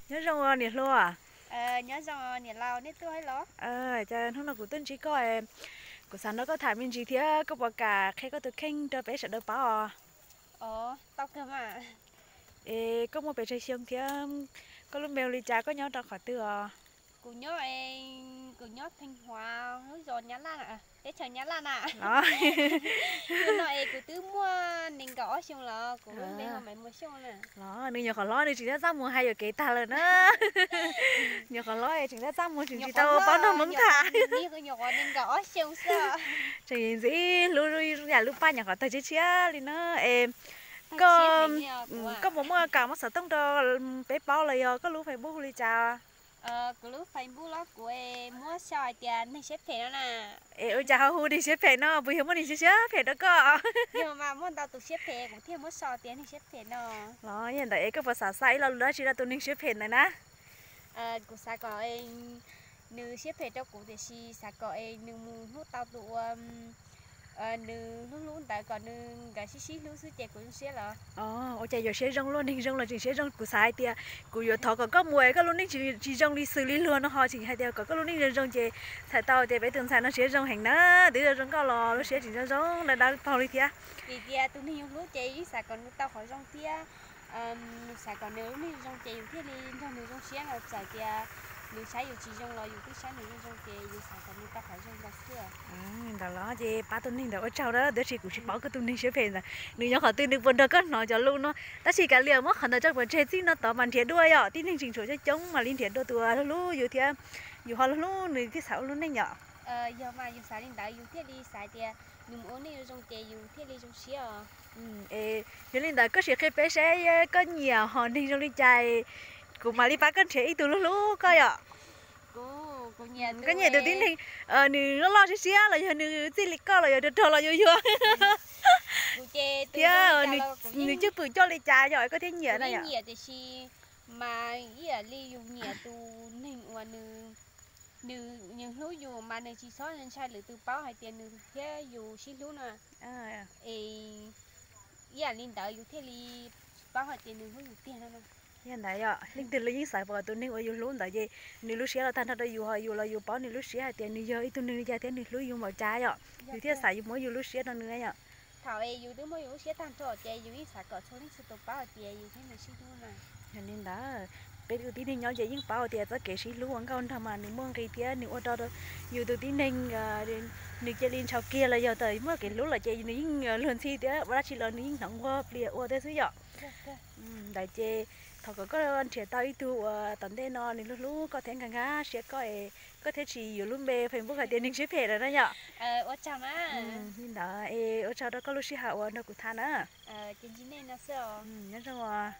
Nyob zoo os niam hluas. Nyob zoo niam laus, nej tuaj los? Cas hnub no kuv tuaj ntsib koj, kuv xav nrog koj tham me ntsis thiab koj puas kam qhia koj tus kheej rau peb sawv daws paub os? Os, tau kawg mas. Es koj muaj pes tsawg xyoo thiab koj lub npe hu li cas, koj nyob rau qhov twg os? Kuv nyob, kuv nyob Theej Huav lub zos Nyab Laj, teb chaws Nyab Laj na. Tus no es kuv twb muaj nees nkaum ob xyoo los, kuv lub npe hu Maiv Muas Xyooj na. Los nws nyuam qhuav hlob, nws tsis txaj txaj muag hais yuam kev tag lawm na. Nyuam qhuav hlob es tseem txaj txaj muag, tseem tsis tau paub nrog Hmoob tham. Nyuam qhuav nees nkaum ob xyoo xwb. Tseem ntxim hlub yam lub paj nyuam qhuav tawg tshiab tshiab li na. Es koj, koj puas muaj kam muab xov tooj rau peb paub los yog koj lub Facebook li cas? Kuv lub Facebook los kuv muab sau hais tias neeg siab phem no na. Es ua cas ho hu neeg siab phem no, puas yog muaj neeg siab siab phem rau koj? Yog mas, muaj ntau tus siab phem kuv thiaj muab sau tias neeg siab phem no. Los yog ntawd es koj puas xav xa ib lo lus dab tsi rau tus neeg siab phem ntawd na? Kuv xav kom nws siab phem rau kuv tiam sis xav kom nws mus hlub tau tus uas nws hlub hlub ntawd, kom nws nkawd sib sib hlub xwb ces kuv zoo siab lawm. Ua cas yuav siab zoo, luaj neeg zoo los tseem siab zoo. Kuv xav hais tias kuv yuav thov kom koj mus es koj lub neej tsis zoo li xws li luag no, ho tseem hais tias kom koj lub neej zoo zoo ces txhais tau tias peb tus ntxhais no siab zoo heev na, twb zoo zoo nkauj los lub siab tseem zoo zoo dawb dawb paug li thiab. Vim tias tus neeg yus hlub ces yeej xav kom nws tau qhov zoo thiab. Nws xav kom nws lub neej zoo ces yus thiaj li nrog nws zoo siab no. Txawm tias nws saib yus tsis zoo los yus twb saib nws zoo zoo ces yus xav kom nws tau qhov zoo ntawd xwb. Ntawd los ces pab tus neeg ntawd ua tsaug na, tab sis kuv tsis paub koj tus neeg siab phem ntawd, nws nyob qhov twg, nws puas nrog koj hnov cov lus no. Tab sis kav liam, muab qhov ntawd tso pov tseg, txij no tod mas nrhiav dua yom, tij neeg tseem tshuav coob coob, mam li nrhiav dua tus hlub yus thiab yus ho hlub nws thiaj xav ua lub neej yom. Yog mas, yus xav li ntawd yus thiaj li xav tias nws mus ua neej zoo zoo ces yus thiaj li zoo siab os. Es yog li ntawd koj sim qhia peb saib koj nyiam hom neeg zoo li cas, kuv mam li pab koj nrhiav ib tug hlub hlub koj yom. Koj nyiam tus tib neeg nws loj loj siab siab los yog nws txij li koj los yog rog rog los yuag yuag thiab nws cwj pwm coj li cas yom koj thiaj nyiam na yom? Nyiam tiam sis mas ib yam li yus nyiam tus neeg uas nws, nws hlub yus mas nws tsis txhob ntshai lwm tus paub hais tias nws thiab yus sib hlub no. Es ib yam li ntawd yus thiaj li paub hais tias nws hlub yus tiag no. Yog ntawd yom, leej twg los yeej xav kom tus neeg uas yus hlub ntawd ces nws lub siab los tag nrho rau yus, ho yus los yus paub nws lub siab hais tias nws yog ib tug neeg li cas thiab nws hlub yus npaum cas yom, yus thiaj xav yus muab yus lub siab rau nws yom. Thaum es yus twb muab yus lub siab tag nrho ces yus yeej xav kom txhua leej txhua tus paub hais tias yus thiab nws sib hlub na. Yog li ntawd, peb tus tib neeg nyob ces yeej paub tias txoj kev sib hlub ua nkauj nraug mas nws muaj nqis thiab nws ua rau yus tus tib neeg nws cia li ntshaus kiag los yog txawm muaj kev hlub lawm ces nws yeej luag ntxhi thiab ua dab tsi los nws yeej hnov nquag plias ua thiab xwb yom. Ntawd ces thov kom koj nrhiav tau ib tug uas tom ntej no nws hlub hlub koj thiab nkag nkag siab koj es koj thiaj tsis yuav lub npe Facebook hais tias neeg siab phem lawm na yom. Li ntawd es ua tsaug rau koj lub sij hawm uas nrog kuv tham na. Nyob zoo os.